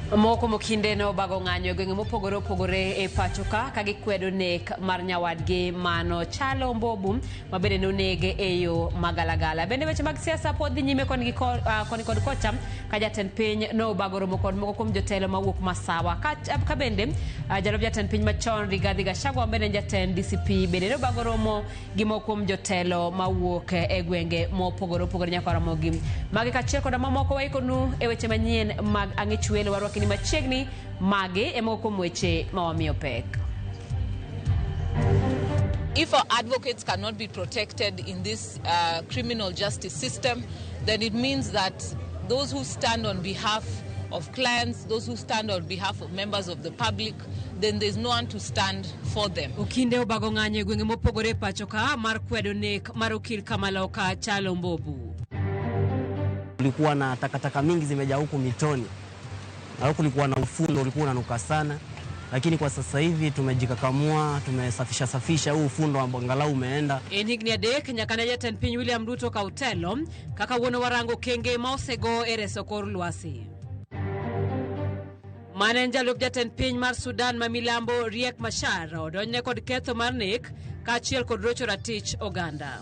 Moko mokinde ne obago ng'anyo e gwenge mopogore opogore e pacho ka ka gikwedo nek mar nyawadgi mano Chalo Mbobu ma bende noneg e yo magalagala. Bende weche mag siasa pod dhi nyime koni koni kod kocha ka jatend piny nobago romo kod moko kuom jotelo mawuok Masawa. Ka bende jalup jatend piny machon Rigathi Gachagua ma bende en jatend DCP bende nobago romo gi moko kuom jotelo mawuok e gwenge mopogore opogore nyaka Ramogi. Magi kaachiel koda mamoko waikonu e weche manyien mag Ang'ich Welo warwakini machiegni. Magi e moko kuom weche ma wamiyo pek. If our advocates cannot be protected in this criminal justice system, then it means that those who stand on behalf of clients, those who stand on behalf of members of the public, then there's no one to stand for them. Okinde obago ng'anyo e gwenge mopogore e pacho ka mar kwedo nek mar okil Kamaloka Chalo Mbobu. Kulikuwa na takataka mingi zimejaa huku mitoni. Na kulikuwa na ufundo ulikuwa unanuka sana. Lakini kwa sasa hivi tumejikakamua, tumesafisha safisha huu ufundo ambao angalau umeenda. En higni 3 nyaka ne jatend piny William Ruto kaw telo kaka wuon warango kenge ma osego e reso kor lwasi. Mane en jalup jatend piny mar Sudan ma milambo Riek Machar odonjne kod ketho mar nek kaachiel kod rocho ratich oganda.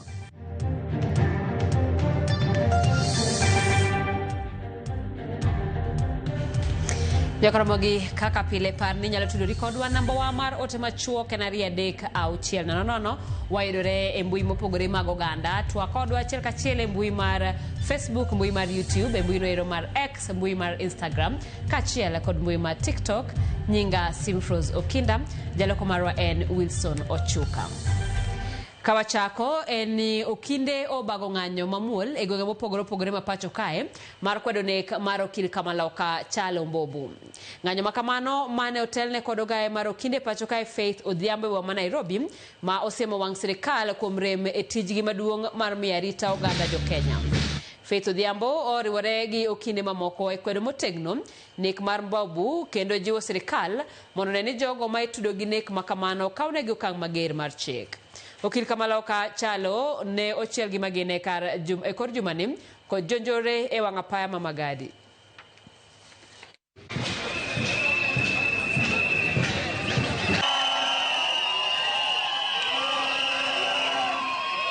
Jokoromogi kaka pile par ni inyalo tudori kodwa namba wa mar ote machuok en 23600. Wayudore e mbui mopogore mag oganda. Twa kodwa achiel kachiel e mbui mar Facebook, mbui mar YouTube, e mbui noero mar X, mbui mar Instagram, kaachiel kod mbui mar TikTok. Nyinga Simfrose Okinda, jaloko marwa en Wilson Ochuka. Kawachako en ni okinde obago ng'anyo mamuol e gwenge mopogore opogore ma pacho kae mar kwedo nek mar okil Kamaloka Chalo Mbobu. Ng'anyo ma kamano mane otelne kod ogaye mar okinde pacho kae Faith Odhiambo e boma ma Nairobi ma osiemo wang' sirikal kuom rem e tijgi maduong' mar miyo arita oganda jo Kenya. Faith Odhiambo oriwore gi okinde mamoko e kwedo motegno nek mar Mbobu kendo jiwo sirikal mondo one ni jogo ma itudo gi nek ma kamano kawnegi okang' mager mar chik. Okil Kamaloka Chalo ne ochiel gi magina e kor jumani kod jonjore e wang' apaya ma Magadi.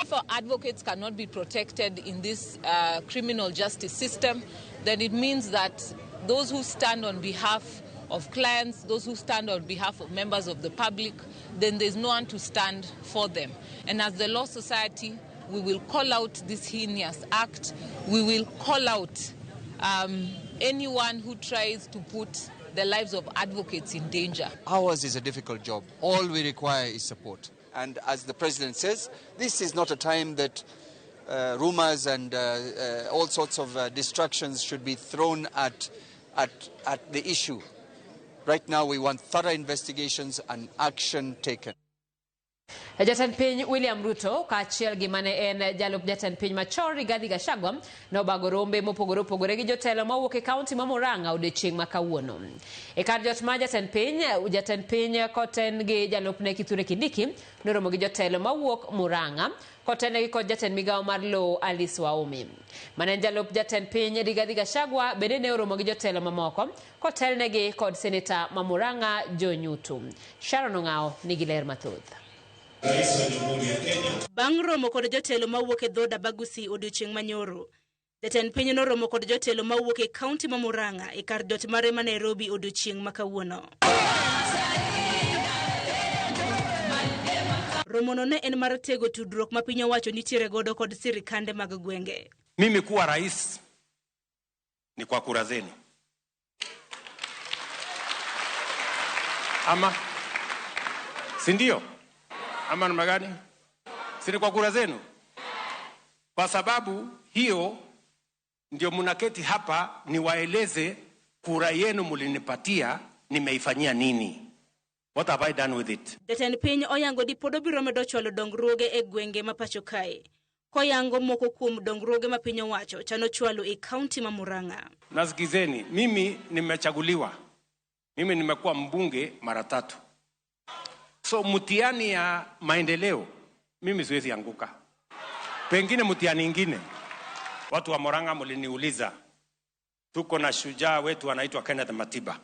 If our advocates cannot be protected in this criminal justice system, then it means that those who stand on behalf of clients, those who stand on behalf of members of the public, then there's no one to stand for them. And as the Law Society, we will call out this heinous act. We will call out anyone who tries to put the lives of advocates in danger. Ours is a difficult job. All we require is support. And as the president says, this is not a time that rumors and all sorts of distractions should be thrown at the issue. Right now we want thorough investigations and action taken. Jatend piny William Ruto kaachiel gi mane en jalup jatend piny machon Rigathi Gachagua nobago rombe mopogore opogore gi jotelo mawuok e kaunti ma Murang'a odiochieng' ma kawuono. E kar jot mar jatend piny koten gi jalupne Kithure Kindiki noromo gi jotelo mawuok Murang'a kotenegi kod jatend migawo mar lowo Alice Waumi. Mane en jalup jatend piny Rigathi Gachagua bende ne oromo gi jotelo mamoko kotelnegi kod seneta ma Murang'a Joe Nyutu. Sharon Ong'ao nigi ler mathoth. Bang' romo kod jotelo mawuok e dhood Abagusi odiochieng' manyoro, jatend piny noromo kod jotelo mawuok e kaunti ma Murang'a e kar jot mare ma Nairobi odiochieng' ma kawuono. Romono ne en mar tego tudruok ma piny owacho nitiere godo kod sirikande mag gwenge. Mimi kuwa rais ni kwa kura zenu. Ama si ndio? Ama namna gani? Si ni kwa kura zenu? Kwa sababu hiyo ndio mnaketi hapa niwaeleze kura yenu mlinipatia nimeifanyia nini. What have I done with it? Jatend piny oyango di pod obiro medo chwalo dongruoge e gwenge ma pacho kae. Koyango moko kuom dongruoge ma piny owacho chano chwalo e kaunti ma Murang'a. Nasikizeni, mimi nimechaguliwa. Mimi nimekuwa mbunge mara 3. So mtihani ya maendeleo mimi siwezi anguka. Pengine mtihani ingine. Watu wa Murang'a mliniuliza Tuko na shujaa wetu anaitwa Kenneth Matiba,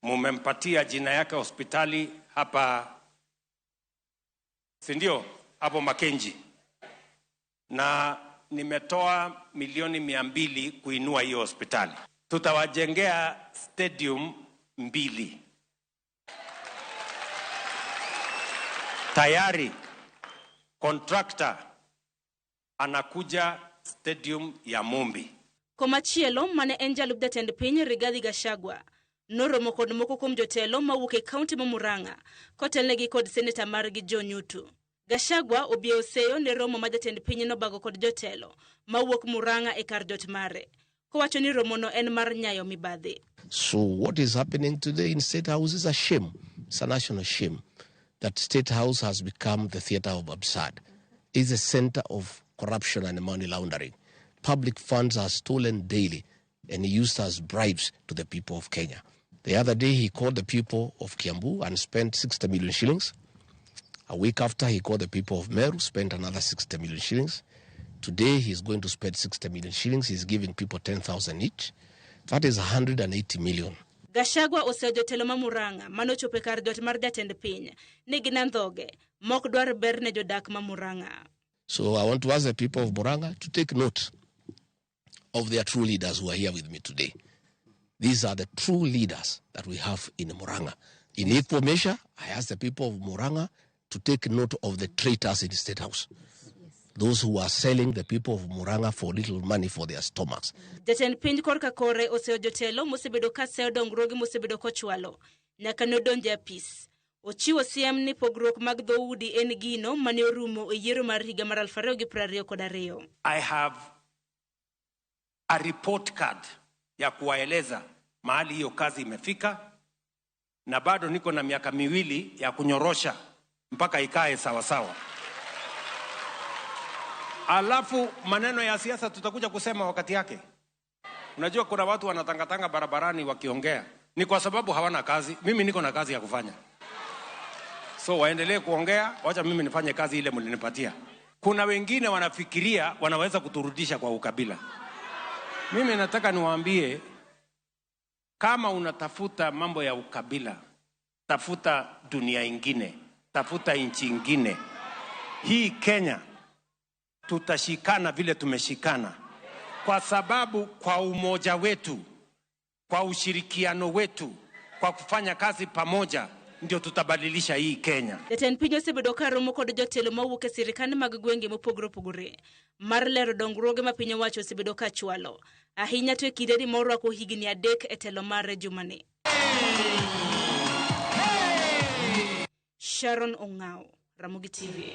mumempatia jina yake hospitali hapa, si ndio? Hapo Makenji, na nimetoa milioni 200 kuinua hiyo hospitali. Tutawajengea stadium mbili tayari. Contractor anakuja stadium ya Mumbi. Komachielo mane en jalup jatend piny Rigathi Gachagua noromo kod moko kuom jotelo mawuok e kaunti ma Murang'a kotelnegi kod seneta margi Joe Nyutu. Gachagua obiewo seyo ne romo ma jatend piny nobago kod jotelo mawuok Murang'a e kar jot mare kowacho ni romono en mar nyayo mibadhi. So what is happening today in State House is a shame. It's a national shame that State House has become the theater of absurd. It's a center of corruption and money laundering. Public funds are stolen daily and used as bribes to the people of Kenya. The other day he called the people of Kiambu and spent 60 million shillings. A week after, he called the people of Meru, spent another 60 million shillings. Today he's going to spend 60 million shillings. He's giving people 10,000 each. That is 180 million. Gachagua oseyo jotelo ma Murang'a manochopo e kar jot mar jatend piny ni gin andhoge mok dwar ber ne jodak ma Murang'a. So I want to ask the people of Murang'a to take note of their true leaders who are here with me today. These are the true leaders that we have in Murang'a. In equal measure, I ask the people of Murang'a to take note of the traitors in the State House. Those who are selling the people of Murang'a for little money for their stomachs. Jatend piny korka kore oseyo jotelo mosebedo ka seyo dongruoge mosebedo kochwalo nyaka ne odonjo e apis. Ochiwo siem ni pogruok mag dhoudi en gino mane orumo e yiero mar higa mar 2022. I have a report card ya kuwaeleza mahali hiyo kazi imefika, na bado niko na miaka 2 ya kunyorosha mpaka ikae sawa sawa. Alafu maneno ya siasa tutakuja kusema wakati yake. Unajua kuna watu wanatangatanga barabarani wakiongea, ni kwa sababu hawana kazi. Mimi niko na kazi ya kufanya, so waendelee kuongea, wacha mimi nifanye kazi ile mlinipatia. Kuna wengine wanafikiria wanaweza kuturudisha kwa ukabila. Mimi nataka niwaambie, kama unatafuta mambo ya ukabila, tafuta dunia ingine, tafuta nchi ingine. Hii Kenya tutashikana vile tumeshikana, kwa sababu kwa umoja wetu, kwa ushirikiano wetu, kwa kufanya kazi pamoja, ndio tutabadilisha hii Kenya. Jatend piny osebedo ka romo kod jotelo mawuok e sirikande mag gwenge mopogore opogore mar lero dongruoge ma piny owacho osebedo ka chwalo ahinya to e kindeni morwako higni 3 e telo mare jumani. Sharon Ong'ao, Ramogi TV.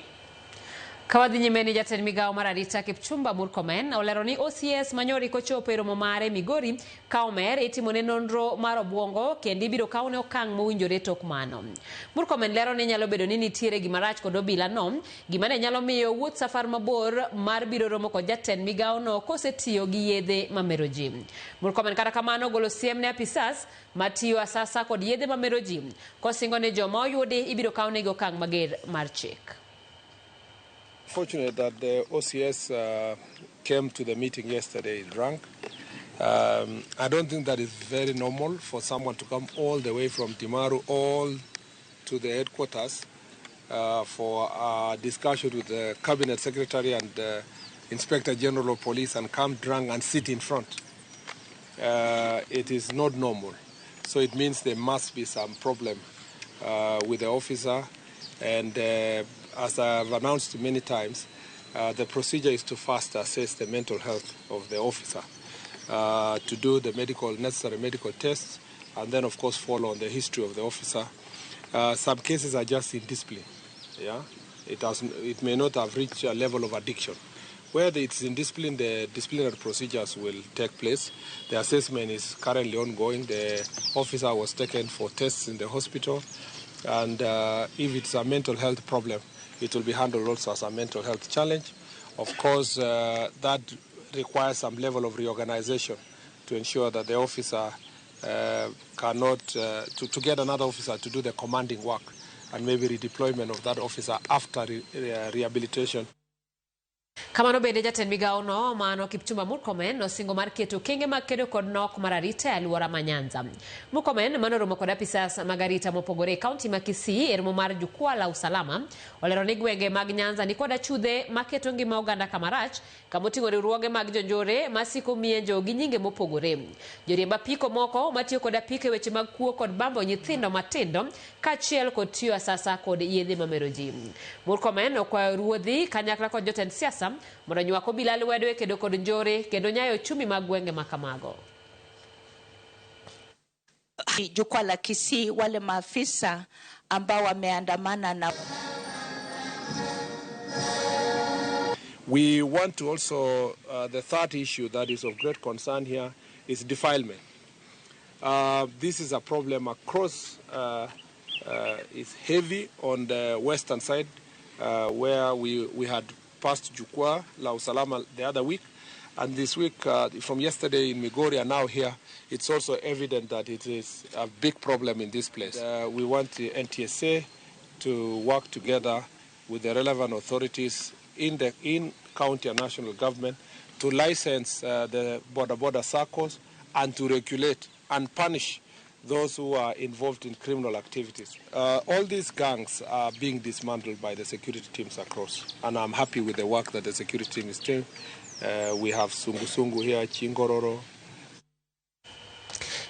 Kawadhi nyime ni jatend migawo mar arita Kipchumba Murkomen olero ni OCS manyori kochopo e romo mare Migori ka omer itimone nonro mar obuongo kendo ibiro kawne okang' mowinjore tok mano. Murkomen lero ni nyalo bedo ni nitiere gimarach kod obila no, gima ne nyalo miyo wuoth safar mabor mar biro romo kod jatend migawo no kosetiyo gi yedhe mamero ji. Murkomen kata kamano ogolo siem ne apisas matiyo asasa kod yedhe mamero ji kosingo ni joma oyudi ibiro kawnegi okang' mager mar chik. Fortunate that the OCS came to the meeting yesterday drunk. I don't think that is very normal for someone to come all the way from Timaru all to the headquarters for a discussion with the cabinet secretary and the Inspector General of Police and come drunk and sit in front. It is not normal. So it means there must be some problem with the officer. And as I've announced many times, the procedure is to first assess the mental health of the officer, to do the necessary medical tests, and then of course follow on the history of the officer. Some cases are just indiscipline. Yeah, it may not have reached a level of addiction. Where it's indiscipline, the disciplinary procedures will take place. The assessment is currently ongoing. The officer was taken for tests in the hospital. And if it's a mental health problem, it will be handled also as a mental health challenge. Of course, that requires some level of reorganization to ensure that the officer cannot, to get another officer to do the commanding work, and maybe redeployment of that officer after rehabilitation. Kamano bende jatend migawono mano Kipchumba Murkomen osingo mar keto okenge mag kedo kod nok mar arita e alwora ma Nyanza. Murkomen manoromo kod apisas mag arita mopogore e kaunti ma Kisii e romo mar Jukwaa la Usalama olero ni gwenge mag Nyanza ni kod achudhe maketo ngima oganda kamarach kamoting'o riwruoge mag jonjore masiko mienjo gi nyinge mopogore. Joriemb apiko moko matiyo kod apiko e weche mag kuo kod bambo nyithindo matindo kaachiel kod tiyo asasa kod yedhe mamero ji. Murkomen okwayo ruodhi kanyakla kod jotend siasa mondo nywak obila lwedo e kedo kod njore kendo nyayo ochumi mag gwenge ma kamago. Jukwaa la Kisii, wale maafisa ambao wameandamana na We want to also, the third issue that is of great concern here is defilement. This is a problem across, is heavy on the western side, where we had passed Jukwaa la Usalama the other week. And this week, from yesterday in Migori and now here, it's also evident that it is a big problem in this place. We want the NTSA to work together with the relevant authorities in the in county and national government to license the border circles and to regulate and punish those who are involved in criminal activities. All these gangs are being dismantled by the security teams across, and I'm happy with the work that the security team is doing. We have Sungu Sungu here, Chingororo.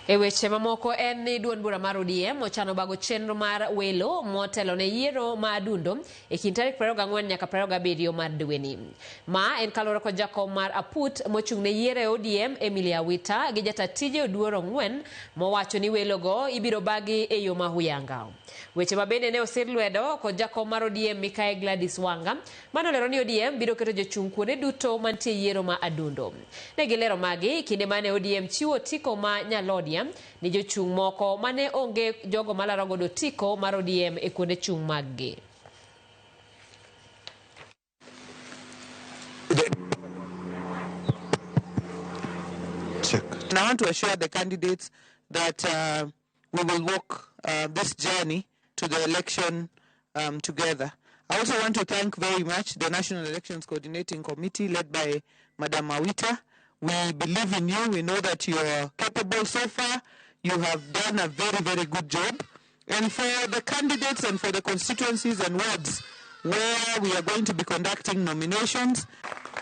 E weche mamoko en ni duond bura mar ODM ochano bago chenro mar welo motelo ne yiero ma adundo e kind tarik 24 nyaka 27 mar dweni. Ma en kaluwore kod jakom mar APUT mochung' ne yiero e ODM Emily Awita gi jata tije Oduor Ong'wen mowacho ni welogo ibiro bagi e yo ma huyanga. Weche ma bende ne osir lwedo kod jakom mar ODM Mikae Gladys Wanga manolero ni ODM biro keto jochung' kuonde duto mantie yiero ma adundo. Ne gilero magi kinde mane ODM chiwo otiko ma Nyalodia ni jochung' moko mane onge jogo malaro godo otiko mar ODM e kuonde chung' mag-gi. And I want to assure the candidates that we will walk this journey to the election together. I also want to thank very much the National Elections Coordinating Committee led by Madam Awita. We believe in you. We know that you are capable. So far, you have done a very, very good job. And for the candidates and for the constituencies and wards where we are going to be conducting nominations.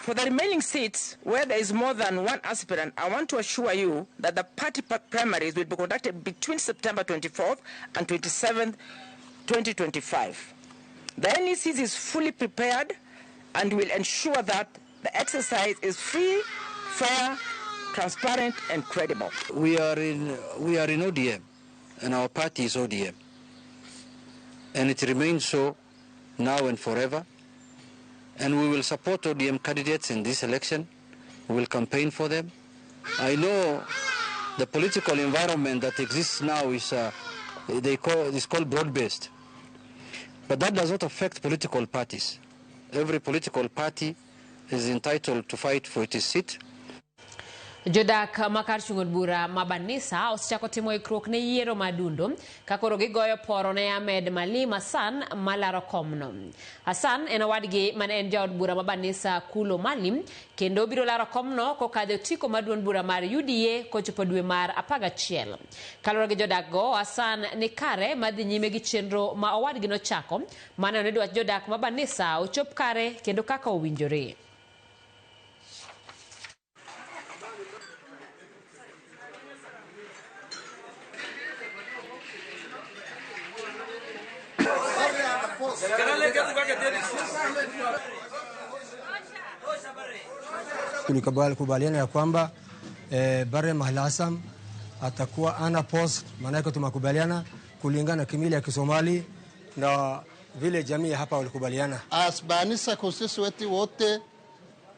For the remaining seats where there is more than one aspirant, I want to assure you that the party primaries will be conducted between September 24th and 27th, 2025. The NEC is fully prepared and will ensure that the exercise is free, fair, transparent, and credible. We are in ODM, and our party is ODM, and it remains so now and forever. And we will support ODM candidates in this election. We will campaign for them. I know the political environment that exists now is it's called broad-based, but that does not affect political parties. Every political party is entitled to fight for its seat. Jodak makar chung' od bura ma Banisa osechako timo ikruok ne yiero ma adundo ka koro gigoyo poro ne Ahmed Malim Hassan malaro komno. Hassan en owadgi mane en jaod bura ma Banisa Kulo Malim kendo biro laro komno kokadho otiko mar duond bura mar UDA kochopo dwe mar 11. Kaluwore gi jodak go, Hassan ni kare madhi nyime gi chenro ma owadgi nochako mane ne dwach jodak ma Banisa ochop kare kendo kaka owinjore. Tulikubaliana ya kwamba Bare Mahal Hassan atakuwa ana post, maana yake tumekubaliana kulingana na kimila ya Kisomali na vile jamii hapa walikubaliana. As Banisa constituency wote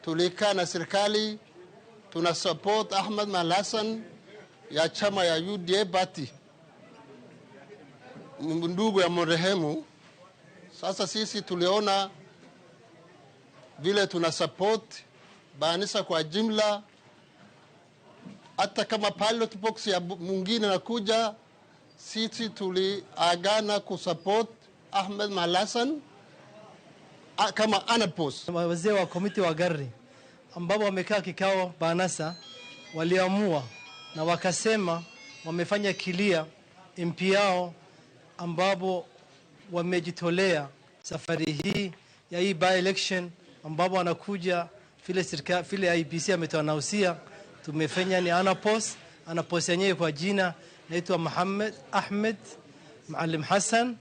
tulikaa na serikali tuna support Ahmed Mahal Hassan ya chama ya UDA party, ndugu ya marehemu. Sasa sisi tuliona vile tuna support Banisa kwa jumla, hata kama pilot box ya mwingine nakuja, sisi tuliagana kusupport Ahmed Mahal Hassan kama unopposed. Wazee wa komiti wa gari ambao wamekaa kikao Banasa waliamua na wakasema wamefanya kilia MP yao ambapo wamejitolea safari hii ya hii by election ambapo wanakuja vile serikali vile IEBC ametuanausia tumefanya ni unopposed. Unopposed yenyewe kwa jina naitwa Muhammad Ahmed Maalim Hassan.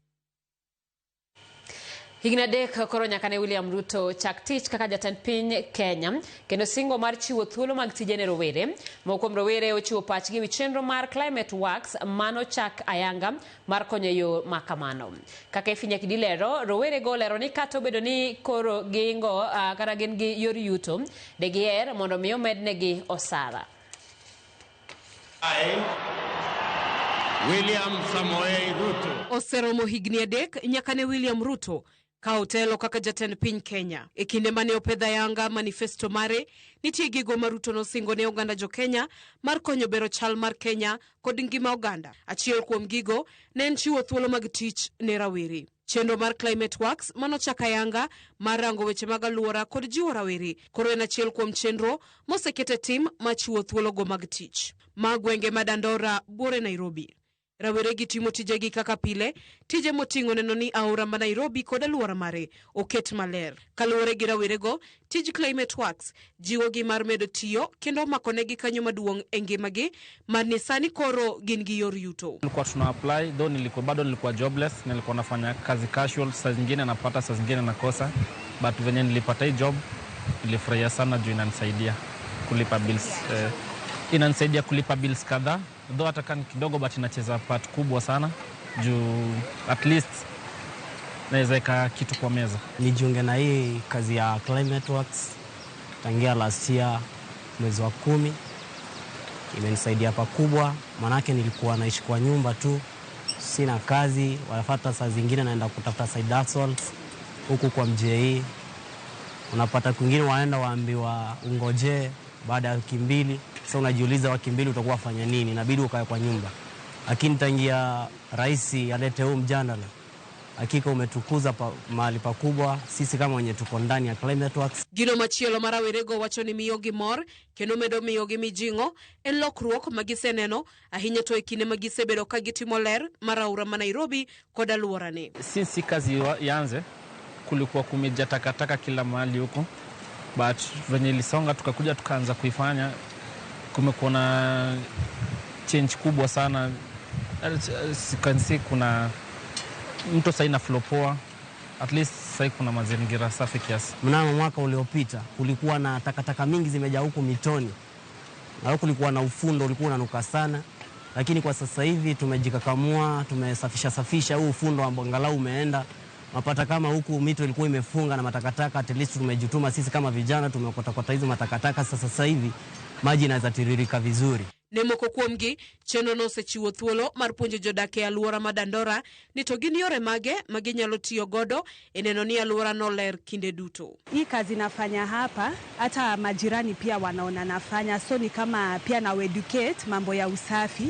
Higni 3 koro nyaka ne William Ruto chak tich kaka jatend piny Kenya kendo singo mar chiwo thuolo mag tije ne rowere. Moko kuom rowere ochiwo pachgi ewi chenro mar Climate Works mano chak ayanga mar konyo e yo ma kamano. Kaka Efi Nyakidi lero, rowere go lero ni kata obedo ni koro giingo kata gin gi yor yuto, de giher mondo mi omednegi osara. I, William Samoei Ruto. Oseromo higni 3 nyaka ne William Ruto ka otelo kaka jatend piny Kenya. E kinde mane opedha yanga manifesto mare, nitie gigo ma Ruto nosingo ne oganda jo Kenya mar konyo bero chal mar Kenya kod ngima oganda. Achiel kuom gigo ne en chiwo thuolo mag tich ne rawere. Chenro mar Climate Works manochak ayanga mar rango weche mag alwora kod jiwo rawere koro en achiel kuom chenro moseket e tim machiwo thuologo mag tich. Ma gwenge ma Dandora, Buore, Nairobi. Rawere gi timo tijegi kaka pile, tije moting'o neno ni aora ma Nairobi kod alwora mare oket maler. Kaluwore gi rawerego, tij Climate Works jiwogi mar medo tiyo kendo omakonegi kanyo maduong' e ngimagi mar ni sani koro gin gi yor yuto. Nilikuwa tuna apply though nilikuwa bado nilikuwa jobless, nilikuwa nafanya kazi casual, saa zingine napata, saa zingine nakosa, but venye nilipata hii job nilifurahia sana juu inanisaidia kulipa bills, inanisaidia kulipa bills kadhaa, though hata kama kidogo, but inacheza part kubwa sana juu at least naweza weka kitu kwa meza. Nijiunge na hii kazi ya Climate Works tangia last year mwezi wa 10. Imenisaidia pakubwa, manake nilikuwa naishi kwa nyumba tu, sina kazi, wanafuata saa zingine naenda kutafuta side hustles huku kwa MJE. Unapata kwingine waenda waambiwa ungoje baada ya wiki 2. Sasa unajiuliza wiki 2 utakuwa fanya nini? Inabidi ukae kwa nyumba. Lakini tangia rais alete huu mjadala, hakika umetukuza mahali pakubwa sisi kama wenye tuko ndani ya Climate Works. Gino machielo mar rawerego wacho ni miyogi mor kendo medo miyogi mijing'o en lokruok ma giseneno ahinya to e kinde ma gisebedo ka gitimo ler mar aora ma Nairobi kod alworane. Since kazi ianze kulikuwa kumejaa takataka kila mahali huko, but venye ilisonga tukakuja tukaanza kuifanya, kumekuwa na change kubwa sana. As you can see, kuna mto sasa ina flow poa, at least sasa kuna mazingira safi kiasi. Mnamo mwaka uliopita kulikuwa na takataka mingi zimejaa huku mitoni, na huku kulikuwa na ufundo ulikuwa unanuka sana, lakini kwa sasa hivi tumejikakamua, tumesafisha safisha huu ufundo ambao angalau umeenda. Mapata kama huku mito ilikuwa imefunga na matakataka, at least tumejituma sisi kama vijana, tumeokota hizo matakataka. Sasa hivi maji inaweza tiririka vizuri. Ne moko kuomgi, chenro no osechiwo thuolo mar puonjo jodak e alwora ma Dandora ni to gin yore mage ma ginyalo tiyo godo e neno ni alwora no ler kinde duto. Hii kazi nafanya hapa, hata majirani pia wanaona nafanya, so ni kama pia na educate mambo ya usafi,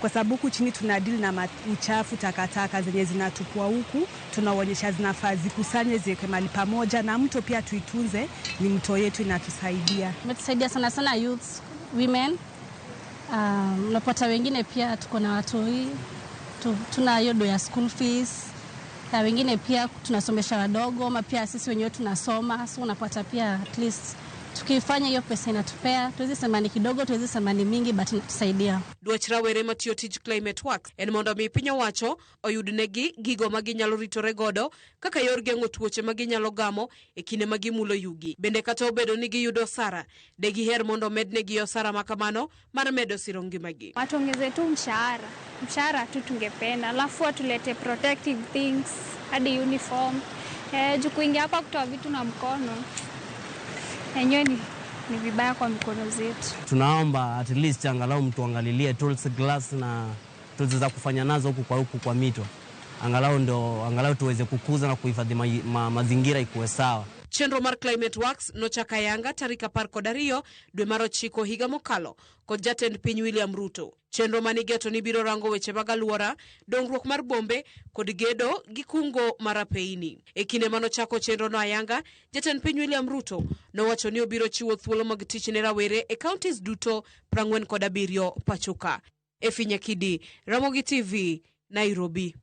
kwa sababu huku chini tuna deal na uchafu, takataka zenye zinatupwa huku, tunaonyesha zinafaa zikusanye ziwekwe mahali pamoja, na mto pia tuitunze, ni mto yetu inatusaidia. Imetusaidia sana sana youths, women. Unapata wengine pia tuko na watoi, tuna hiyo ya school fees, na wengine pia tunasomesha wadogo, ama pia sisi wenyewe tunasoma, so unapata pia at least tukifanya hiyo pesa inatupea, tuwezi sema ni kidogo, tuwezi sema ni mingi, but inatusaidia. Dwach rawere matiyo tij Climate Works en mondo mi piny owacho oyud negi gigo ma ginyalo ritore godo kaka yor geng'o tuoche ma ginyalo gamo e kinde ma gimulo yugi. Bende kata obedo ni giyudo osara, de giher mondo omednegi osara ma kamano mar medo siro ngimagi. Watuongeze tu mshahara, mshahara tu tungependa, alafu watulete protective things hadi uniform. Juu kuingia hapa kutoa vitu na mkono enyewe ni vibaya kwa mikono zetu. Tunaomba at least angalau mtu angalilie tools, glass na tools za kufanya nazo huku kwa mito. Angalau ndo angalau tuweze kukuza na kuhifadhi mazingira ikuwe sawa. Chenro mar Climate Works nochak ayanga tarik 12 dwe mar 9 higa mokalo kod jatend piny William Ruto. Chenro manigeto ni biro rango weche mag alwora, dongruok mar bombe kod gedo gi kungo mar apeini. E kinde manochako chenrono ayanga, jatend piny William Ruto nowacho ni obiro chiwo thuolo mag tich ne rawere e counties duto 47 pachoka. Efi Nyakidi, Ramogi TV, Nairobi.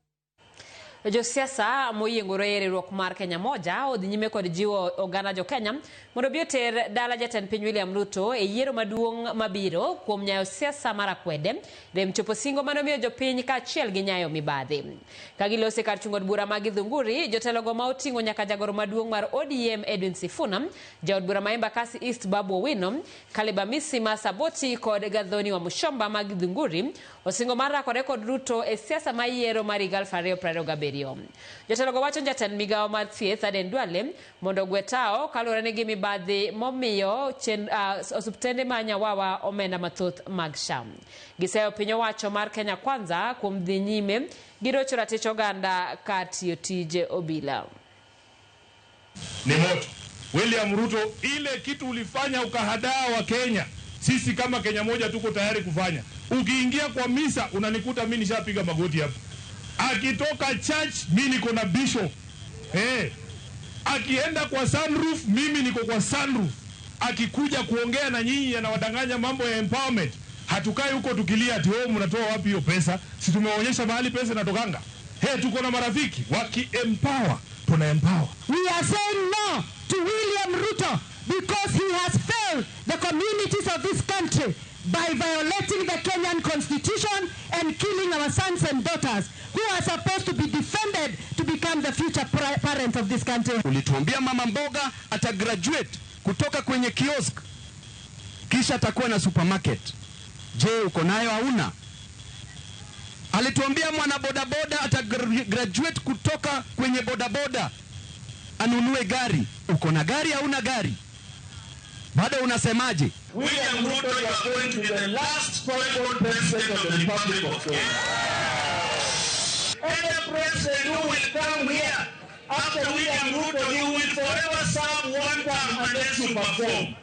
Josiasa moyiengore e riwruok mar Kenya Moja odhi nyime kod jiwo oganda jo Kenya mondo obi oter dala jatend piny William Ruto e yiero maduong' mabiro kuom nyayo siasa mar akwede, rem chopo singo mane omiyo jopiny kaachiel gi nyayo mibadhi. Ka giloso e kar chung' od bura ma Githunguri, jotelogo ma oting'o nyaka jagoro maduong' mar ODM Edwin Sifuna, jaod bura ma Embakasi East Babu Owino, Caleb Amisi ma Saboti kod Gathoni Wamuchomba ma Githunguri osingo mar rakore kod Ruto e siasa mar yiero mar higa 2027. Jotelogo wacho ni jatend migawo mar thieth Aden Duale mondo ogwe tao kaluwore ni gi mibadhi momiyo osuptende ma Nyawawa omenda mathoth mag SHA. Giseyo piny owacho mar Kenya Kwanza kuom dhi nyime gi rocho ratich oganda kar tiyo tij obila. Ni moto. William Ruto, ile kitu ulifanya ukahadaa wa Kenya, sisi kama Kenya Moja tuko tayari kufanya. Ukiingia kwa misa unanikuta mimi nishapiga magoti hapo. Akitoka church mimi niko na bishop. Akienda kwa sunroof mimi niko kwa sunroof. Akikuja kuongea na nyinyi anawadanganya mambo ya empowerment. Hatukai huko tukilia ati wewe mnatoa wapi hiyo pesa? Si tumeonyesha mahali pesa inatokanga. Tuko na marafiki waki empower, tuna empower. We are saying no to William Ruto because he has failed the communities of this country by violating the Kenyan constitution and killing our sons and daughters who are supposed to be defended to become the future parents of this country. Ulituambia mama mboga atagraduate kutoka kwenye kiosk kisha atakuwa na supermarket. Je, uko nayo hauna? Alituambia mwana bodaboda atagraduate kutoka kwenye bodaboda anunue gari. Uko na gari hauna gari? Bado unasemaje? William Ruto, you are going to be the last foreign president of the Republic of Kenya. Any president who will come here after William Ruto, you will forever serve one term unless you perform.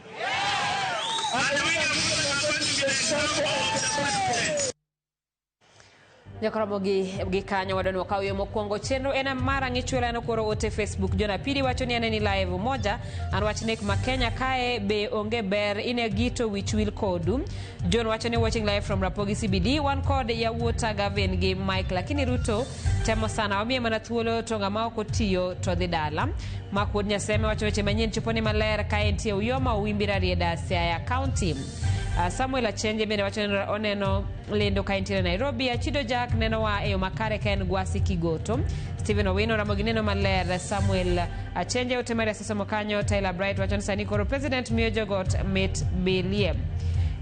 And William Ruto is going to be the example of the president. Nyakoromogi gi kanyo wadoni wakaw yo mokwongo chenro en mar ang'ichwela en okoro ote Facebook John Apidi wacho ni aneni live moja an wach nek ma Kenya kae be onge ber ine gito wich wil kodu. John wacho ni watching live from Rapogi CBD wan kod yawuota Gavin gi Mike lakini Ruto temo sana wamiye mana thuolo to ng'ama ok otiyo to dhi dala. Mark Wuod Nyaseme wacho weche manyien chopo ni maler ka entie Uyoma Owimbi Rarieda Siaya County. Samuel Achenje bende wacho ni oneno lendo ka entiere Nairobi. Achido Jack neno wa e yo makare ka en Gwasi Kigoto. Stephen Owino Ramogi neno maler. Samuel Achenje ote mari asesomo kanyo. Tyler Bright wacho ni sani koro president miyo jogot mit bilie.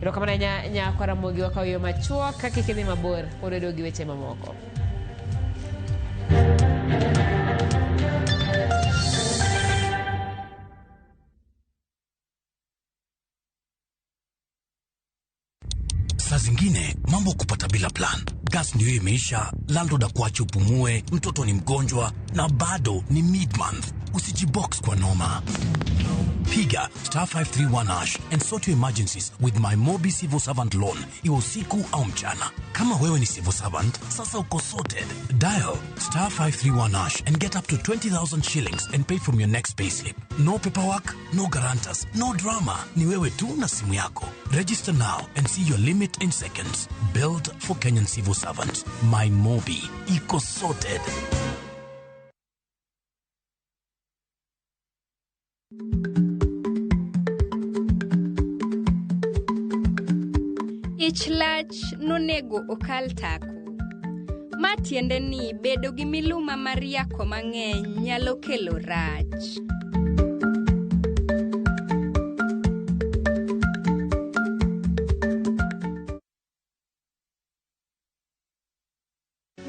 Erokamano nyakwa Ramogi wakaw yo machuok kik idhi mabor oredo gi weche mamoko. Saa zingine mambo kupata bila plan. Gas ndio imeisha, landlord akuache upumue, mtoto ni mgonjwa na bado ni mid-month. Usijibox kwa noma. Piga star 531 hash and sort your emergencies with my Mobi Civil Servant Loan. Iwe usiku au mchana. Kama wewe ni civil servant, sasa uko sorted. Dial star 531 hash and get up to 20,000 shillings and pay from your next payslip. No paperwork, no guarantors, no drama. Ni wewe tu na simu yako. Register now and see your limit in seconds. Built for Kenyan civil servants. My Mobi. Iko sorted. Ich lach nonego okal tako. Ma tiende ni bedo gi miluma mar yako mang'eny nyalo kelo rach.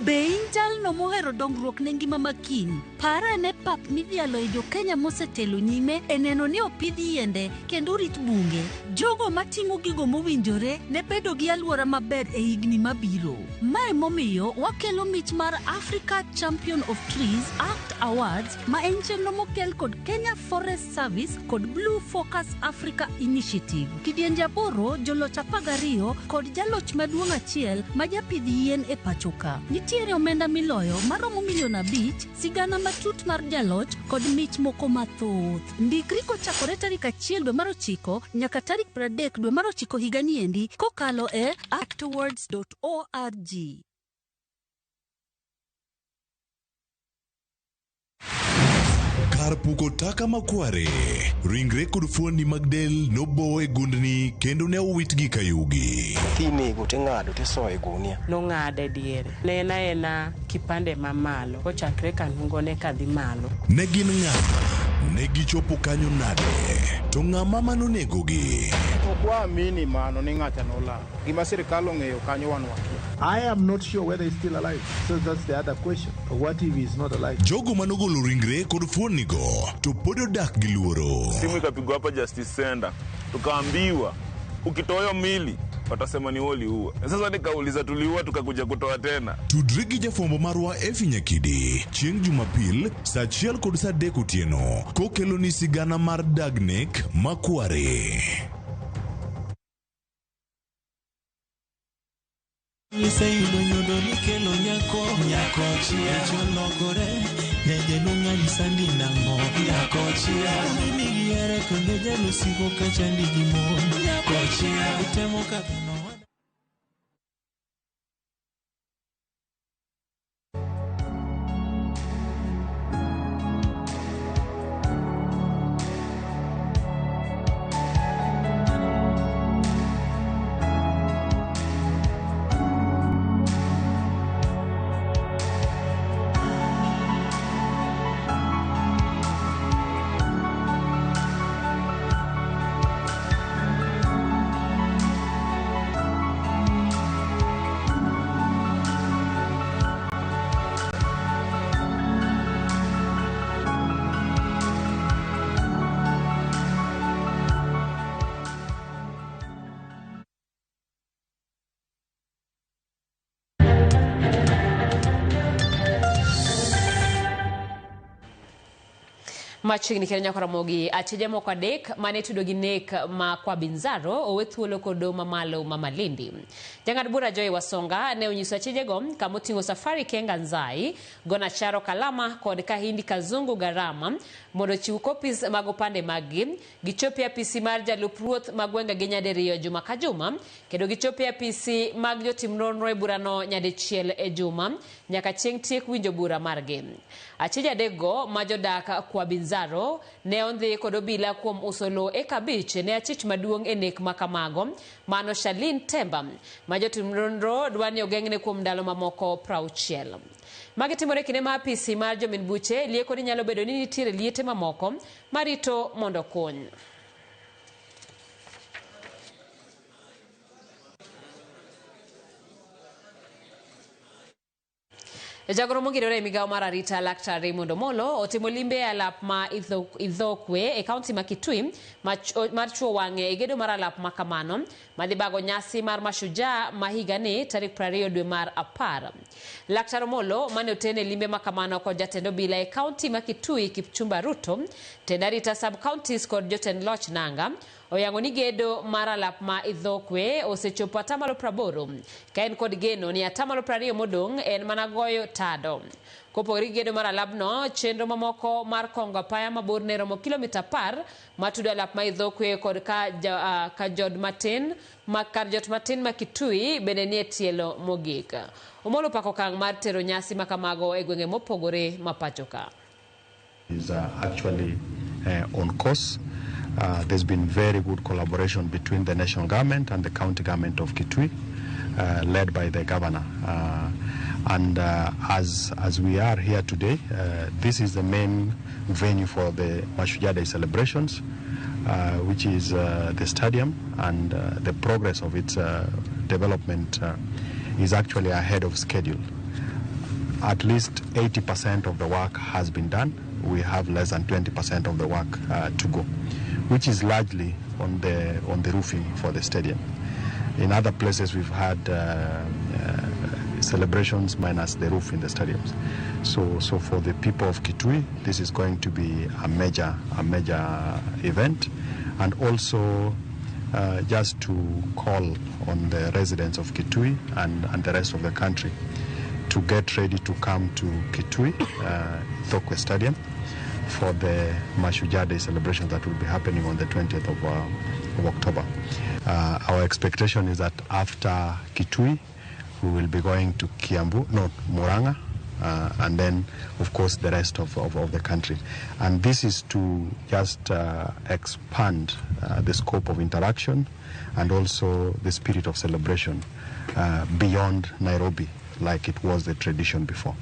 Be in jalno ng'ano mohero dongruok ne ngima ma kiny? Par ane pap midhialo e jo-Kenya mosetelo nyime e neno ni opidh yiende kendo orit bunge. Jogo matimo gigo mowinjore ne bedo gi alwora maber e higni mabiro. Mae momiyo wakelo mich mar Africa Champion of Trees Act Awards ma en chenro mokel kod Kenya Forest Service kod Blue Focus Africa Initiative. Kidienje 8, joloch 12 kod jaloch maduong' achiel ma japidh yien e pacho ka. Nitiere omenda miloyo maromo milion 5, sigana matut mar jaloch kod mich moko mathoth. Ndikri kochakore tarik 1 dwe mar 9 nyaka tarik 30 dwe mar 9 higani endi kokalo e actawards.org. Kar puko taka makware, ringre kod fuonni mag del nobo e gundni kendo ne owitgi ka yugi. Kinego ting'ado tisoyo e gunia. Nong'ade diere. Ne en aena kipande mamalo kochakre kanungone kadhi malo. Ne gin ng'a? Ne gichopo kanyo nade? To ng'ama manonegogi? Ok waamini mano ni ng'acha nolal. Gima sirikal ong'eyo kanyo wan wakia. I am not sure whether he's still alive. So that's the other question. What if he's not alive? Jogo manogolo ringre kod fuonnigo to pod odak gi luoro. Simu ikapigwa hapa Justice Center, tukaambiwa ukitoa hiyo mili watasema ni wewe uliua. Sasa nikauliza tuliua tukakuja kutoa tena. Tudri gi jafwambo marwa Efi Nyakidi chieng' Jumapil saa 1 kod saa 3 otieno kokeloni sigana mar Dagnek Makware. Iseyudo nyodo nikelo nyako nyako chia cholokore nyajelo ng'ani sandi nang'o nyako chia nigi here kendo jalusigo kachandi gi mon nyako chia itemo kaka no. Machiegni kendo nyaka Ramogi, achije moko 3 mane tudo gi nek ma kwa Binzaro owe thuolo kod doho mamalo ma Malindi. Jang'ad bura Joy Wasonga ne onyiso achijego kamoting'o Safari Kenga Nzai, Gonacharo Kalama kod Kahindi Kazungu Garama mondo ochiw kopis mag opande maggi, gichopi apisi mar jalup ruoth ma gwenge gi nyadiriyo juma ka juma, kendo gichopi apisi mag jotim nonro e burano nyadichiel e juma nyaka chieng' tiek winjo bura margi. Achije 3 go ma jodak kwa Binzaro ne ondhi kod obila kuom uso lowo eka 5 ne achich maduong' e nek makamago mano Shalin Temba ma jotim nonro dwa ni ogeng'ne kuom ndalo mamoko 60. Magi timore kinde ma apisi mar jomin buche lieko ni nyalo bedo ni nitiere liete mamoko marito mondo kuny. Jagoro mongirore e migawo mar arita Laktar Raymond Omolo otimo limbe e alap ma Idhokwe e kaunti ma Kitui mar chuo wang'e e gedo mar alap ma kamano madhi bago nyasi mar Mashujaa ma higani tarik 20 dwe mar 10. Laktar Omolo mane otene limbe ma kamano kod jatend obila e kaunti ma Kitui Kipchumba Ruto, tend arita sub counties kod jotend loch nanga oyango ni gedo mar alap ma Idhokwe osechopo 80% ka en kod geno ni 20% modong' en mana goyo tado. Kopogore gi gedo mar alapno, chenro mamoko mar kongo apaya mabor ne romo kilomita 10 matudo alap ma Idhokwe kod kar jot matin ma Kitui bende nie tielo mogik. Omolo pako okang' mar tero nyasi makamago e gwenge mopogore ma pacho ka. Is actually on course. There's been very good collaboration between the national government and the county government of Kitui, led by the governor. And as we are here today, this is the main venue for the Mashujaa Day celebrations, which is the stadium, and the progress of its development is actually ahead of schedule. At least 80% of the work has been done. We have less than 20% of the work to go, which is largely on the roofing for the stadium. In other places, we've had celebrations minus the roof in the stadiums. So for the people of Kitui, this is going to be a major event, and also just to call on the residents of Kitui and the rest of the country to get ready to come to Kitui, Ithookwe Stadium, for the Mashujaa Day celebration that will be happening on the 20th of October. Our expectation is that after Kitui, we will be going to Kiambu, no, Murang'a, and then, of course, the rest of the country. And this is to just expand the scope of interaction and also the spirit of celebration beyond Nairobi, like it was the tradition before.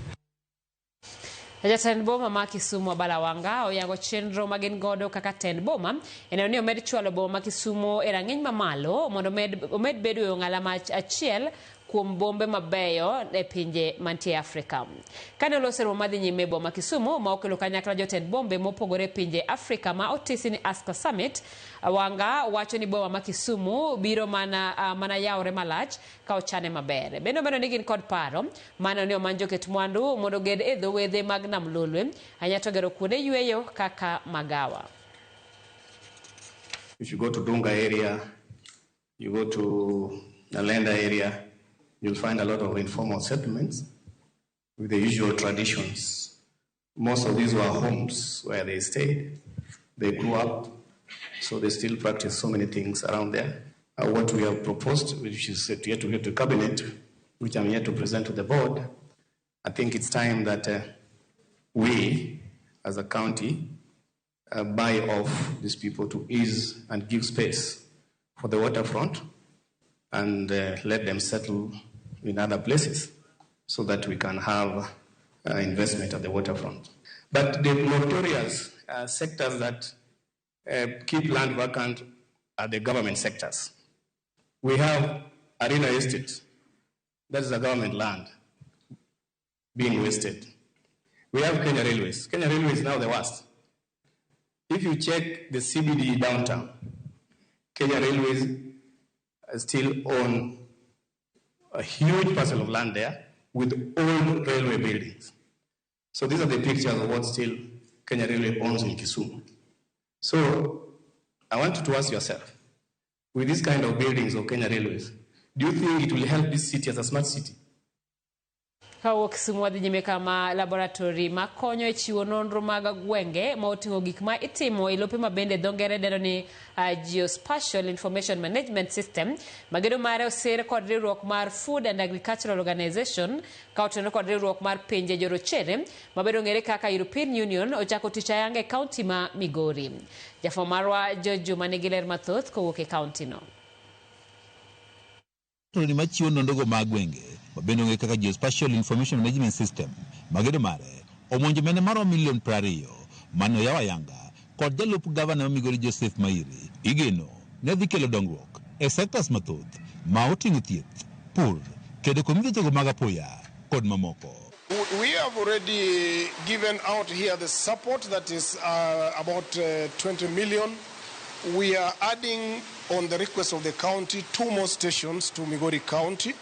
Jatend boma ma Kisumu Abala Wanga oyango chenro magin godo kaka tend boma eneo ni omed chwalo boma ma Kisumu e rang'iny mamalo mondo omed bedo e ong'ala achiel kuom bombe mabeyo e pinje mantie Afrika. Kane oloso romo madhi nyime e boma Kisumu ma okelo kanyakla jotend bombe mopogore e pinje Afrika ma otisi ni ASCA Summit, Wanga wacho ni boma ma Kisumu biro mana yawre malach ka ochane maber. Bende omedo ni gin kod paro mano ni omany joket mwandu mondo oged e dho wedhe mag Nam Lolwe ahinya to gero kuonde yweyo kaka magawa. If you go to Dunga area, you go to Nalenda area, you'll find a lot of informal settlements with the usual traditions. Most of these were homes where they stayed, they grew up, so they still practice so many things around there. What we have proposed, which is yet to get to cabinet, which I'm yet to present to the board, I think it's time that we, as a county, buy off these people to ease and give space for the waterfront and let them settle in other places so that we can have investment at the waterfront. But the notorious sectors that keep land vacant are the government sectors. We have Arena Estate, that is a government land being wasted. We have Kenya Railways. Kenya Railways is now the worst. If you check the CBD downtown, Kenya Railways still own a huge parcel of land there with old railway buildings. So these are the pictures of what still Kenya Railway owns in Kisumu. So I want you to ask yourself, with this kind of buildings of Kenya Railways, do you think it will help this city as a smart city? Kawuok Kisumu wadhi nyime kama laboratory makonyo e chiwo nonro mag gwenge ma oting'o gik ma itimo e lope ma bende dho ngere dendo ni Geospatial Information Management System magedo mare osir kod riwruok mar Food and Agricultural Organization ka otenore kod riwruok mar pinje jorochere mabedo ng'ere kaka European Union ochako tich ayanga e kaunti ma Migori. Jafwambo marwa George Juma nigi ler mathoth kowuok e kaunti no. Machiwo nonrogo mag gwenge mabende ong'ere kaka Geospatial Information Management System magedo mare omonjo mene maromo milion 20 mane oyaw ayanga kod jalup gavana ma Migori Joseph Mairi igeno ne dhi kelo dongruok e sectors mathoth ma oting'o thieth, pur, kedo kod midhiechego mag apoya kod mamoko. We have already given out here the support that is about 20 million. We are adding, on the request of the county, 2 more stations to Migori County.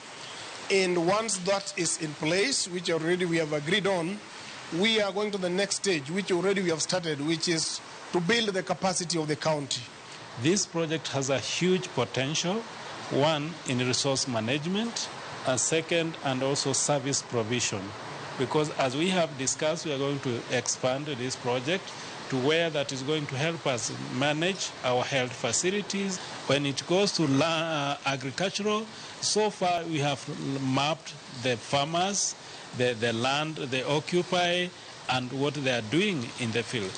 And once that is in place, which already we have agreed on, we are going to the next stage, which already we have started, which is to build the capacity of the county. This project has a huge potential, one, in resource management, and second, and also service provision. Because as we have discussed, we are going to expand this project to where that is going to help us manage our health facilities. When it goes to agricultural, so far we have mapped the farmers, the land they occupy, and what they are doing in the field.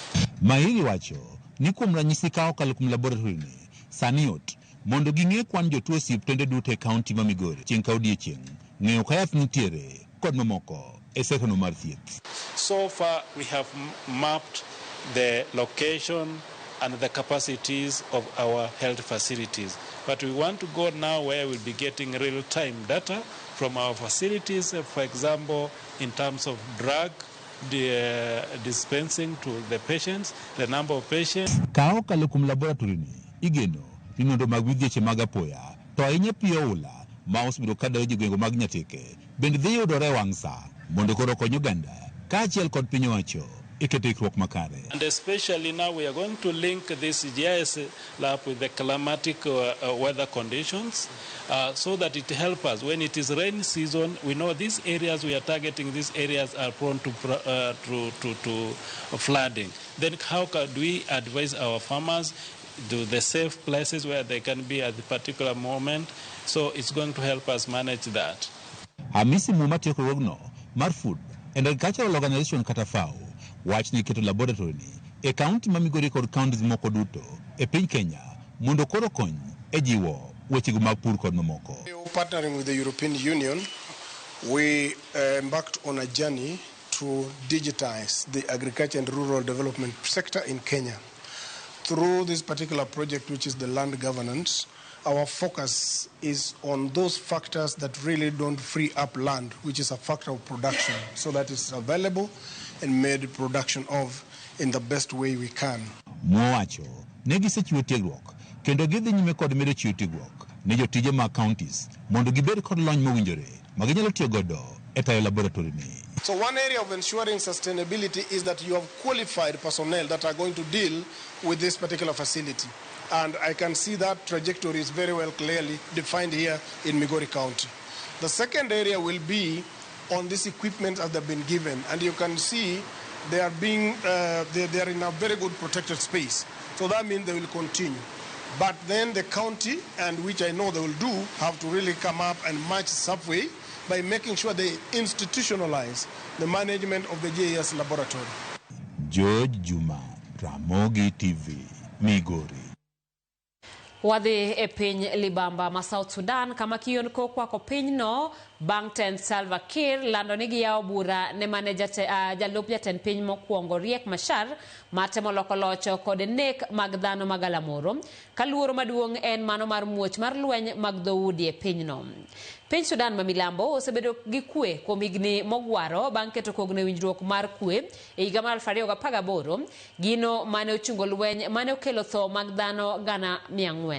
Mahiri wacho ni kuom ranyisi ka okalo kuom laboratory ni sani yot mondo ging'e kwan jotuo osiptende duto e kaunti ma Migori chieng' ka odiechieng' ng'eyo ka yath nitiere kod mamoko e sekta mar thieth. So far we have mapped the location, and the capacities of our health facilities. But we want to go now where we'll be getting real-time data from our facilities, for example, in terms of drug dispensing to the patients, the number of patients. Ka okalo kuom laboratory ni, igeno ni nonro mag midhieche mag apoya to ahinya pi oula ma osebedo ka dayo jogwenge mag Nyatike bende dhi yudore e wang' sa mondo koro okony oganda kaachiel kod piny owacho e keto ikruok makare. And especially now we are going to link this GIS lab with the climatic weather conditions so that it helps us. When it is rain season, we know these areas we are targeting, these areas are prone to flooding. Then how can we advise our farmers to the safe places where they can be at the particular moment? So it's going to help us manage that. Hamisi Muma tiyo riwruogno mar Food and Agricultural Organization kata FAO wach ni keto laboratory ni e kaunti ma Migori kod counties moko duto e piny Kenya mondo koro kony e jiwo wechego mag pur kod mamoko. Partnering with the European Union, we embarked on a journey to digitize the agriculture and rural development sector in Kenya. Through this particular project, which is the land governance, our focus is on those factors that really don't free up land, which is a factor of production, so that it's available and made production of in the best way we can. Mowacho ne gisechiwo tiegruok kendo gidhi nyime kod medo chiwo tiegruok ne jotije mag counties mondo gibed kod lony mowinjore ma ginyalo tiyo godo e tayo laboratory ni. So one area of ensuring sustainability is that you have qualified personnel that are going to deal with this particular facility. And I can see that trajectory is very well clearly defined here in Migori County. The second area will be on this equipment as they've been given. And you can see they are being, they are in a very good protected space. So that means they will continue. But then the county, and which I know they will do, have to really come up and match Subway by making sure they institutionalize the management of the GIS laboratory. George Juma, Ramogi TV, Migori. Wadhi e piny Libamba ma South Sudan kama kihondko kwako pinyno bang' tend Salva Kiir lando ni giyawo bura ne mane jalup jatend piny mokwongo Riek Machar matemo loko loch kod nek mag dhano mag galamoro ka luoro maduong' en mano mar muoch mar lweny mag dhoudi e pinyno. Piny Sudan ma milambo osebedo gi kwe kuom higni mogwaro bang' keto kogno e winjruok mar kwe e higa mar 2018 gino mane ochungo lweny mane okelo tho mag dhano 400,000.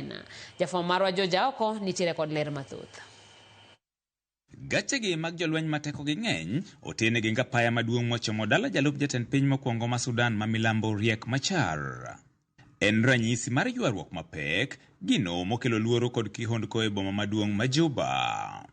Jafwambo marwa George Aoko nitiere kod ler mathoth. Gachegi mag jolweny ma tekogi ng'eny otene gi apaya maduong' mochomo dala jalup jatend piny mokwongo ma Sudan ma milambo Riek Machar. En ranyisi mar ywaruok mapek, gino mokelo luoro kod kihondko e boma maduong' ma Juba.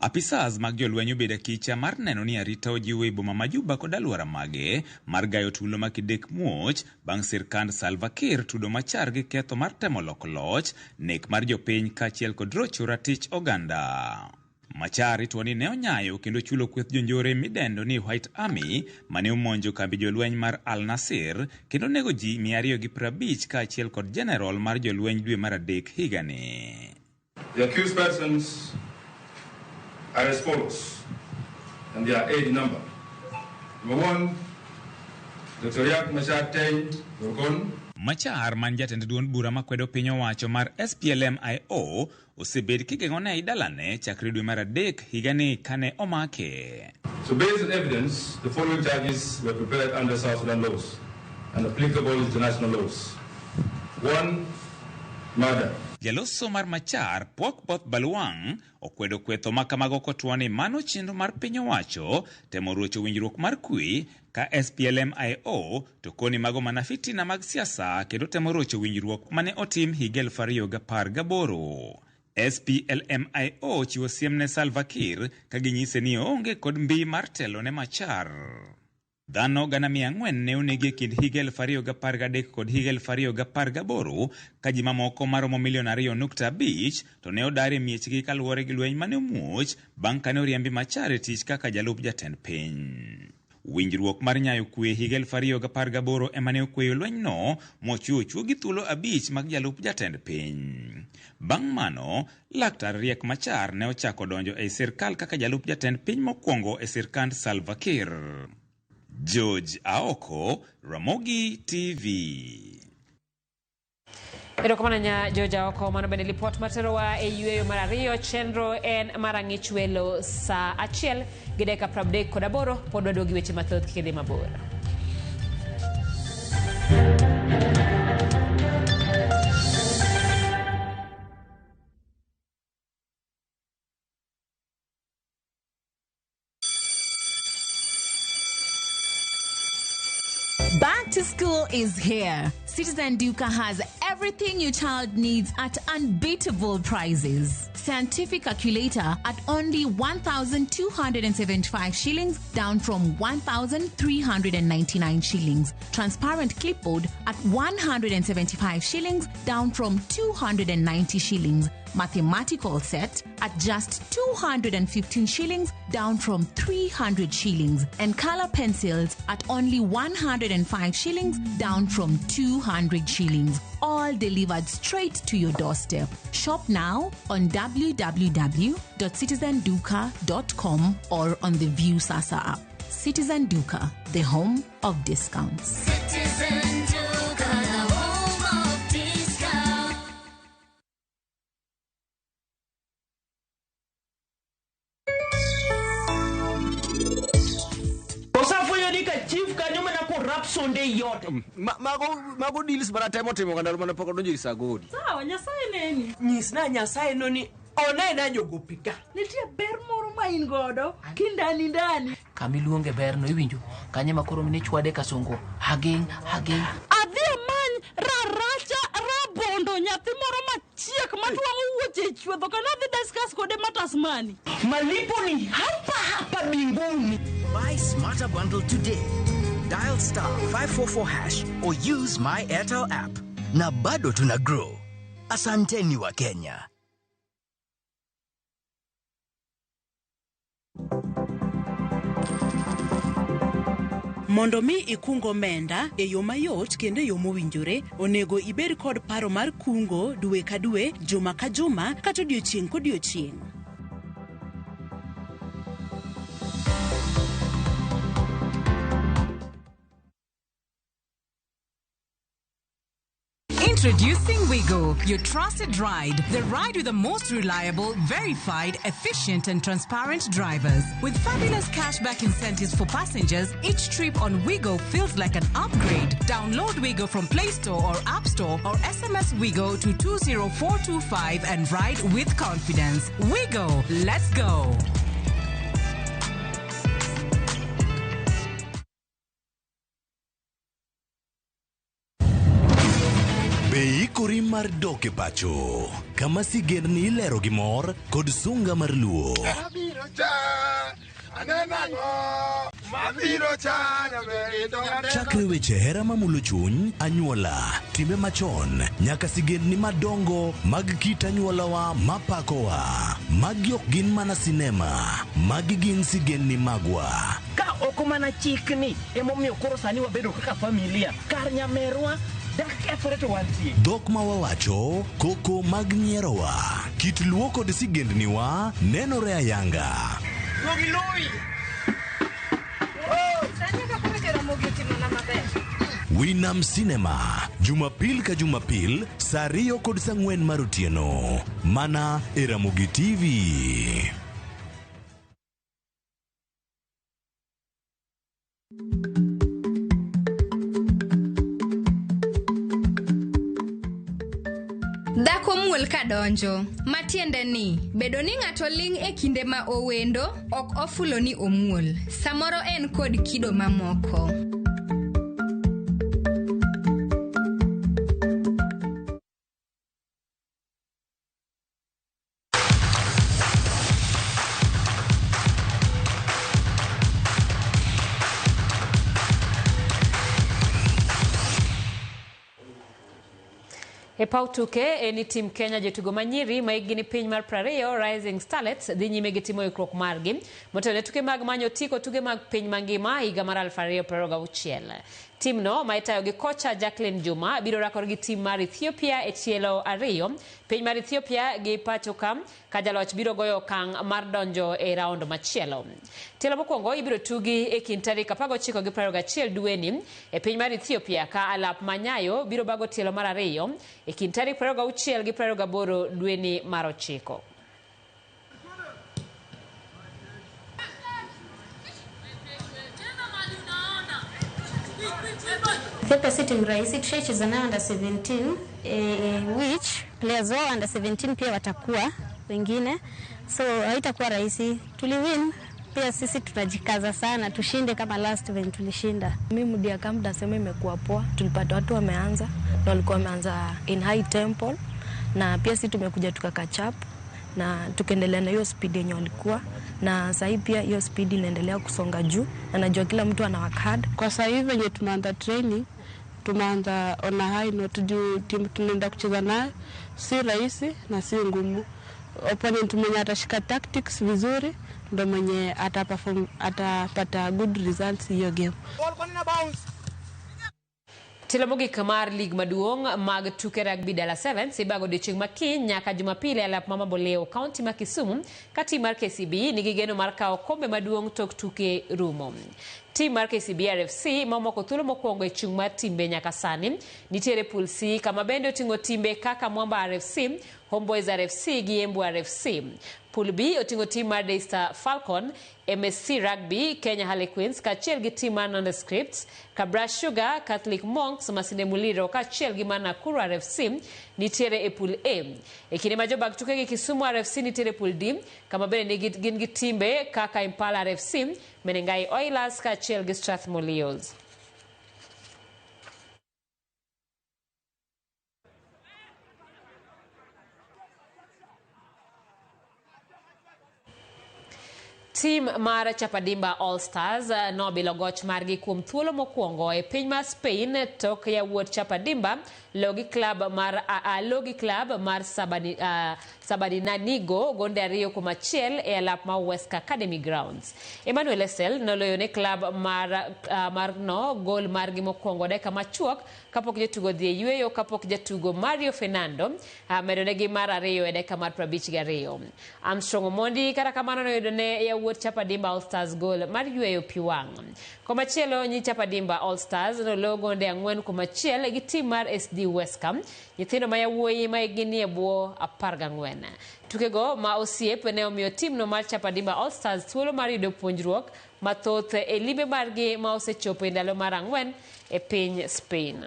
Apisas mag jolweny obedo akicha mar neno ni arita ojiw e boma ma Juba kod alwora mage mar gayo tulo ma kidek muoch bang' sirkand Salva Kiir tudo Machar gi ketho mar temo loko loch, nek mar jopiny kaachiel kod rocho ratich oganda. Machar itwo ni ne onyayo kendo chulo kweth jonjore midendo ni White Army mane omonjo kambi jolweny mar Al Nasir kendo nego ji 250 kaachiel kod general mar jolweny dwe mar 3 higani. The accused persons are as follows, and they are 8 in number. Number 1, Dr. Riek Machar Teny Nurgon. Machar man jatend duond bura makwedo piny owacho mar SPLM-IO osebed kigeng'one ei dalane chakre dwe mar 3 higani kane omake. So based on evidence, the following charges were prepared under South Sudan laws and applicable international laws. 1, murder. Jaloso mar Machar, Puok Both Baluang, okwedo kwetho makamago kotwo ni mano chenro mar piny owacho temo rocho winjruok mar kwe ka SPLM-IO to koni mago mana fitina mag siasa kendo temo rocho winjruok mane otim higa 2018. SPLM-IO chiwo siem ne Salva Kiir ka ginyise ni oonge kod mbi mar telo ne Machar. Dhano 400,000 ne onegi e kind higa 2013 kod higa 2018 ka ji mamoko maromo milion 2.5 to ne odar e miechgi kaluwore gi lweny mane omuoch bang' kane oriembi Machar e tich kaka jalup jatend piny. Winjruok mar nyayo kwe higa 2018 ema ne okweyo lwenyno mochiwo chuo gi thuolo 5 mag jalup jatend piny. Bang' mano, Laktar Riek Machar ne ochako donjo ei sirkal kaka jalup jatend piny mokwongo e sirkand Salva Kiir. George Aoko, Ramogi TV. Erokamano nya Joja oko mano bende lipot materowa e yueyo mar ariyo chenro en mar ang'ich welo saa achiel gi dakika 38 pod waduogi weche mathoth kik idhi mabor. Back to school is here. Citizen Duka has everything your child needs at unbeatable prices. Scientific calculator at only 1,275 shillings, down from 1,399 shillings. Transparent clipboard at 175 shillings, down from 290 shillings. Mathematical set at just 215 shillings, down from 300 shillings. And color pencils at only 105 shillings, down from 200 shillings. All delivered straight to your doorstep. Shop now on www.citizenduka.com or on the View Sasa app. Citizen Duka, the home of discounts. Citizen Duka, the home of discount. Osafwenyo ni ka chief kanyo mana corruption de yote. Mago mago deals mana temo timo ga ndalo mane pok odonjo ir Sagodi. Sawa, Nyasaye neni. Nyisna Nyasaye no ni onena jogopi ka. Nitie ber moro ma in godo kindani ndani. Kamiluonge berno iwinjo kanye ma koro mine chwade kasongo hageng hageng. Adhi amany raracha rabondo nyathi moro machiek matwang'o wuoche e chuodho kana adhi discuss kode matters money. Malipo ni hapa hapa mbinguni. Buy Smarter Bundle today. Dial star 544 hash or use my Airtel app. Na bado tuna grow. Asanteni wa Kenya. Mondo mi ikung omenda e yo mayot kendo e yo mowinjore, onego ibed kod paro mar kungo dwe ka dwe, juma ka juma, kata odiochieng' kodiochieng'. Introducing Wigo, your trusted ride. The ride with the most reliable, verified, efficient, and transparent drivers. With fabulous cashback incentives for passengers, each trip on Wigo feels like an upgrade. Download Wigo from Play Store or App Store or SMS Wigo to 20425 and ride with confidence. Wigo, let's go. Be ikori mar dok e pacho kama sigendni ilero gi mor kod sunga mar luo. Mabiro cha, aneno ang'o? Mabiro cha, nyaberi to aneno. Chakre weche hera mamulo chuny, anyuola, timbe machon, nyaka sigendni madongo mag kit anyuolawa mapakowa. Magi ok gin mana sinema, magi gin sigendni magwa. Ka ok mana chikni emomiyo koro sani wabedo kaka familia. Kar nyamerwa dak kethore to wantie. Dhok ma wawacho, koko mag nyierowa, kit luo kod sigendniwa nenore ayanga. Winam Cinema, Jumapil ka Jumapil, saa ariyo kod saa ang'wen mar otieno. Mana e Ramogi TV. Dhako muol kadonjo, matiende ni bedo ni ng'ato ling' e kinde ma owendo ok ofulo ni omuol. Samoro en kod kido mamoko. E paw tuke en ni tim Kenya jotugo manyiri ma hikgi ni piny mar 20 Rising Starlets dhi nyime gi timo ikruok margi motelo ne tuke mag manyo otiko tuke mag piny mangima higa mar 2026. Timno ma itayo gi kocha Jacqueline Juma biro rakore gi tim mar Ethiopia e tielo ariyo Piny mar Ethiopia gi pacho ka ka jaloch biro goyo okang' mar donjo e round machielo. Tielo mokwongo ibiro tugi e kind tarik 19 gi 21 dweni e piny mar Ethiopia ka alap ma Nyayo biro bago tielo mar ariyo e kind tarik 26 gi 28 dweni mar ochiko. Ethiopia si timu rahisi, tushaicheza nayo under 17 which players wao under 17 pia watakuwa wengine, so haitakuwa rahisi. Tuliwin pia sisi tunajikaza sana tushinde kama last when tulishinda. Mimi mood ya camp nasema imekuwa poa, tulipata watu wameanza na walikuwa wameanza in high tempo, na pia sisi tumekuja tuka catch up na tukaendelea na hiyo speed yenye walikuwa na sasa pia hiyo speed inaendelea kusonga juu, na najua kila mtu ana work hard. Kwa sasa hivi venye tumeanza training, tumeanza on a high note juu timu tunaenda kucheza nayo si rahisi na si ngumu. Opponent mwenye atashika tactics vizuri ndo mwenye ataperform, atapata good results hiyo game. Tielo mogik mar lig maduong' mag tuke rugby Dala Sevens ibago odiochieng' ma kiny nyaka Jumapil e alap ma Mamboleo, kaunti ma Kisumu, ka tim mar KCB nigi geno mar kawo kombe maduong' tok tuke rumo. Tim mar KCB RFC ma omako thuolo mokwongo e chung' mar timbe nyaka sani nitiere pool C kama bende oting'o timbe kaka Mwamba RFC, Homeboys RFC gi Embu RFC. Pool B oting'o tim mar Daystar Falcon, MSC Rugby, Kenya Harlequins kaachiel gi tim mar Nondescripts, Kabras Sugar, Catholic Monks, Masinde Muliro kaachiel gi mar Nakuru RFC nitiere e pool A. E kinde ma jobag tuke gi Kisumu RFC nitiere e pool D kama bende gin gi timbe kaka Impala RFC, Menengai Oilers kaachiel gi Strathmore Leos. Tim mar Chapadimba All Stars nobilo goch margi kuom thuolo mokwongo e piny mar Spain tok yawuot Chapadimba logi club mar logi club mar Sabadinanigo gonde 2-1 e alap mar Huesca Academy Grounds. Emmanuel Essel noloyo ne club mar no gol margi mokwongo dakika machuok kapok jatugo dhi e yueyo kapok jatugo Mario Fernando medonegi mar ariyo e dakika mar 52. Armstrong Omondi kata kamano noyudo ne yawuot Chapadimba All Stars gol mar yueyo pi wang'. Komachielo nyi Chapadimba All Stars nolo gonde 4-1 gi tim mar SD Huesca, nyithindo ma yawuoyi ma hikgi nie bwo 14. Tukego ma osiep ne omiyo timno mar Chapadimba All Stars thuolo mar yudo puonjruok mathoth e limbe margi ma osechopo e ndalo mar 4 e piny Spain.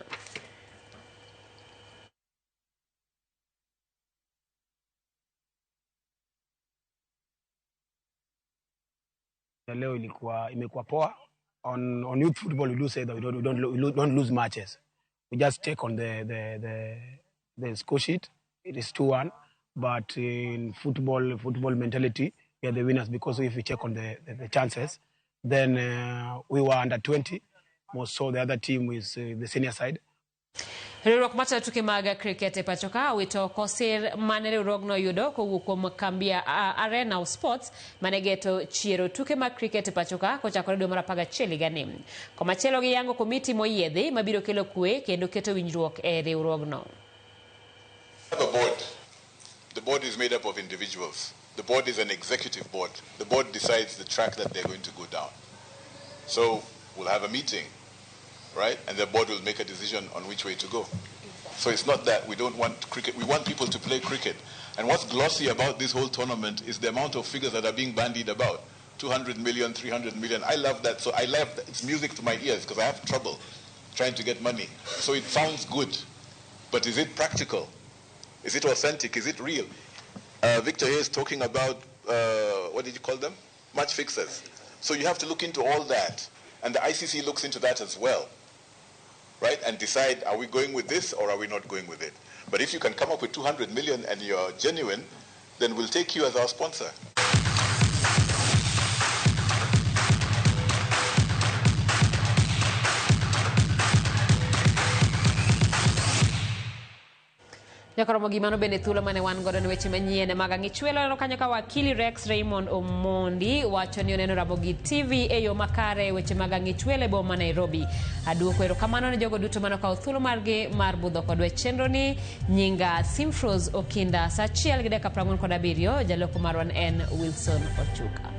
Leo imekuwa poa. On youth football we do say that we don't lose matches. We just take on the score sheet. It is 2-1, but in football mentality we are the winners, because if we check on the chances, then we were under 20, more so the other team is the senior side. Riwruok matayo tuke mag cricket e pacho ka owito kosir mane riwruogno oyudo kowuok kuom kambi ya Arena of Sports mane geto chiero tuke mag cricket e pacho ka kochakore dwe mar 11 higani. Komachielo giyango komiti moyiedhi mabiro kelo kwe kendo keto winjruok e riwruogno. A board. The board is made up of individuals. The board is an executive board. The board decides the track that they're going to go down. So we'll have a meeting, right? And the board will make a decision on which way to go. So it's not that we don't want cricket. We want people to play cricket. And what's glossy about this whole tournament is the amount of figures that are being bandied about. 200 million, 300 million. I love that. So I love that. It's music to my ears because I have trouble trying to get money. So it sounds good. But is it practical? Is it authentic? Is it real? Victor here is talking about, what did you call them? Match fixers. So you have to look into all that. And the ICC looks into that as well, right? And decide, are we going with this or are we not going with it? But if you can come up with 200 million and you're genuine, then we'll take you as our sponsor. Nyakoromo gimano bende thuolo mane wan godo ne weche manyien mag ang'ichwelo neno kanyo ka wakili Rex Raymond Omondi wacho ni oneno Ramogi TV e yo makare e weche mag ang'ichwelo e boma ma Nairobi. Aduoko erokamano ne jogo duto mane okawo thuolo margi mar budho kodwa e chenro ni. Nyinga Simfros Okinda, saa achiel gi dakika 47, jaloko marwa en Wilson Ochuka.